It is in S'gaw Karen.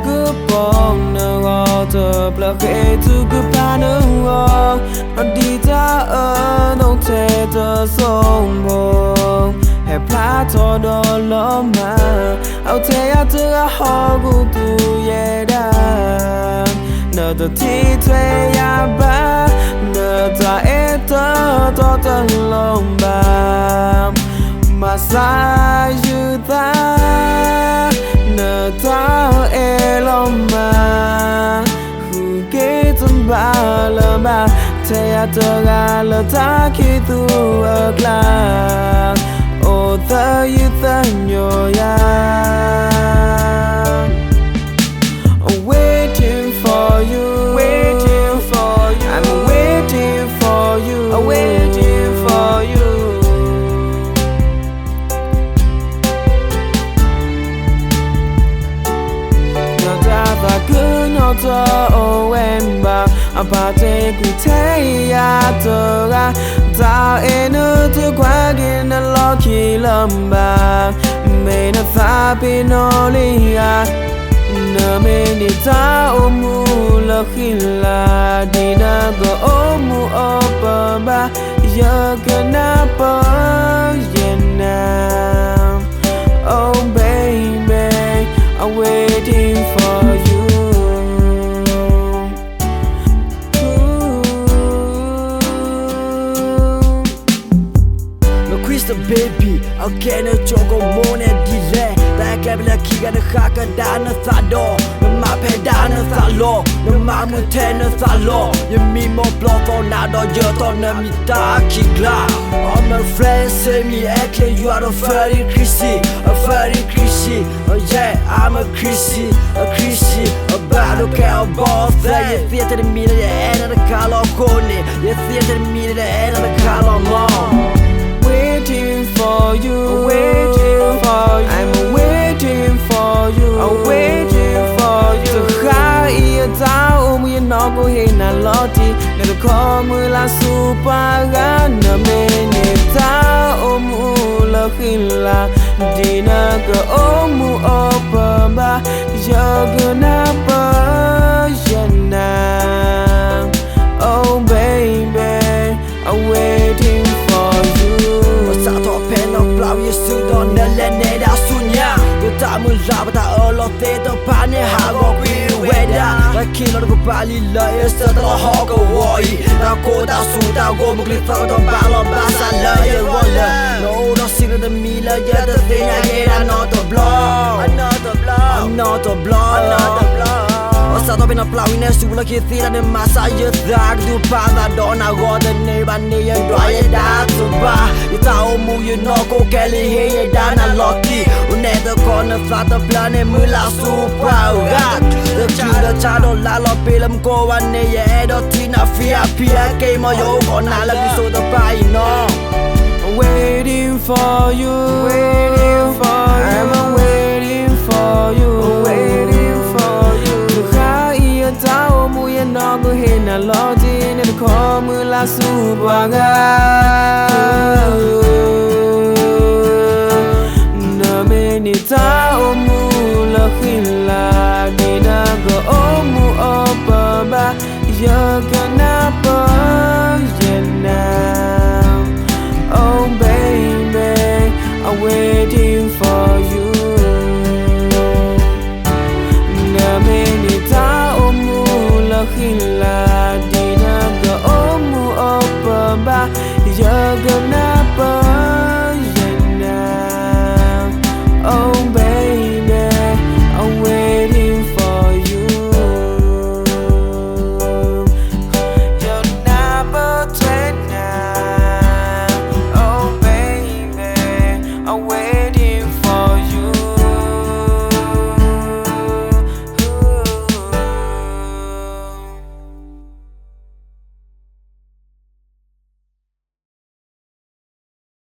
ကပီၤနဂီၢ်တဖျၢၣ်ဃ့ထုကဖၣ်နဂီၢ်, ဒ်တၢ်အၢၣ်လီၤထဲတစိၢ်ဖိ, ဟဲဖျါထီၣ်ဒီးလီၤမၢ်, အဝဲထဲယၤတဂၤဟီၣ်ခိၣ်သူယဲဒၣ်, နတထံၣ်ထွဲယၤဘၣ်, နတၢ်အဲၣ်တတီတလိၤဘၣ် မၤစၢ်ယသး, နတၢ်အဲၣ်လီၤမၢ်, ဃုက့ၤတဘၣ်လၢၤဘၣ်, ထဲယၤတဂၤလၢတၢ်ခံးသူအကျါ, အိၣ်သယုၢ်သညိယၤ I'm waiting for you, waiting for you, I'm waiting for you, I'm waiting for you. နတၢ်သးခုနီတအိၣ်ဝဲဘၣ်, အပာ်တ့ၢ်ကွံာ်ထဲယၤတဂၤ, တၢ်အဲၣ်နတကွၢ်က့ၤနလီၢ်ခံလၢၤဘၣ်, မ့ၢ်နသးပ့ၤနီၣ်လံဧါ နမ့ၢ်န့ၢ်တၢ်အိၣ်မူလၢဃံလၤ, ဒ်နကအိၣ်မူအိၣ်ပၢၤဘၣ်, ယကနၢ်ပၢၢ်ယနၤ Oh baby, I'm waiting for you. Chris the baby, အကဲနကၠိကမိၣ်န့ၣ်ဒ်လဲၣ်, တၢ်အဲၣ်ကျဲဖဲလၢခံဂၤနဃၣ်ကဒါနသးဒီး, နမၤဖဲဒါနသးလီၤ, နမၤမုာ်ထဲနသးလီၤ, ယမံမီၢ်ပျီသီနၤဒီးယထီၣ်နမံၤတၢ်ခံကျါ, All my friends say me, actually you are the very crazy, a very crazy, yeah, I'm a crazy, a crazy, but I don't care about that, ယသ့ထဲတမံၤလၢယအဲၣ်နၤတခါလီၤအဃိန့ၣ်, ယသ့ထဲတမံၤလၢယအဲၣ်နၤတခါလီၤမီၢ် Waiting for you, waiting for you, I'm waiting for you, I'm waiting for you, တဃၣ်အံၤယတၢ်အိၣ်မူ ယနီၢ်ကီၢ်ဟ့ၣ်နၤလီၤတံၢ်, နတခီမုၢ်လၢ်ဆူပှၤဂၤ, နမ့ၢ်န့ၢ်တၢ်အိၣ်မူလၢဃံလၤ, ဒ်နကအိၣ်မူအိၣ်ပၢၤဘၣ်, ယကနၢ်ပၢၢ်ယနၤ Oh baby, I'm waiting for you. ပစးထီၣ်ဖဲနီၢ်ပျၢ်ဝံၤအစုဒီး နလဲၤနဲဒၣ်ဆူညါ, ပတၢ်မုၢ်လၢ်ပတၢ်အၢၣ်လီၤသ့ၣ်တဖၣ်န့ၣ် ဟးဂီၤကွံာ်ဝဲဒၣ်, တၢ်ခံးလီၤတကပၤလံလၢအစၢၤတလီၤဟီၣ်ကဝီၤအံၤ, တၢ်ကိၢ်တၢ်စူၤတၢ်ဂီၤမုၢ်ကျိၤသီတဘၣ်လီၤဘၣ်စးလၢယဂီၢ်လၢ, နအိၣ်ဒီးစံးတမံၤလၢယတသ့ၣ်ညါယဲဒၣ်နီတဘျီ နီတဘျီ နီတဘျီ ပစးထီၣ်ဖဲနီၢ်ပျၢ်ဝံၤန့ၣ် စူးလီၢ်ခံသ့တၢ်န့ၣ် မၤစၢ်ယသးကဒုးပာ်သးဒီးနၤဂီၢ်တန့ၢ်ဘၣ်န့ၣ် ယဒွးယဒၣ်တဘၣ်, ယတၢ်အိၣ်မူယနီၢ်ကီၢ်ခဲလံဟ့ၣ်ယဒၣ်နၤလီၤတံၢ်, အိၣ်နဲတကီၢ်နသးတဘျါန့ၣ် မုၢ်လၢ်ဆူပှၤဂၤ, တချုးလၢဆါဒီးလါလီၤပ့ၤလၢမူခိၣ်ဘၣ်န့ၣ် ယအဲၣ်ဒိးထံၣ်နၤဖံအဖံအက့မီၢ် ယအိၣ်ကီးနၤလၢကံၣ်စိတဖၣ်အံၤနီၤ Waiting for you, waiting for you, I'm waiting for you, waiting for you, တဃၣ်အံၤယတၢ်အိၣ်မူ ယနီၢ်ကီၢ်ဟ့ၣ်နၤလီၤတံၢ်, နတခီမုၢ်လၢ်ဆူပှၤဂၤ နမ့ၢ်န့ၢ်တၢ်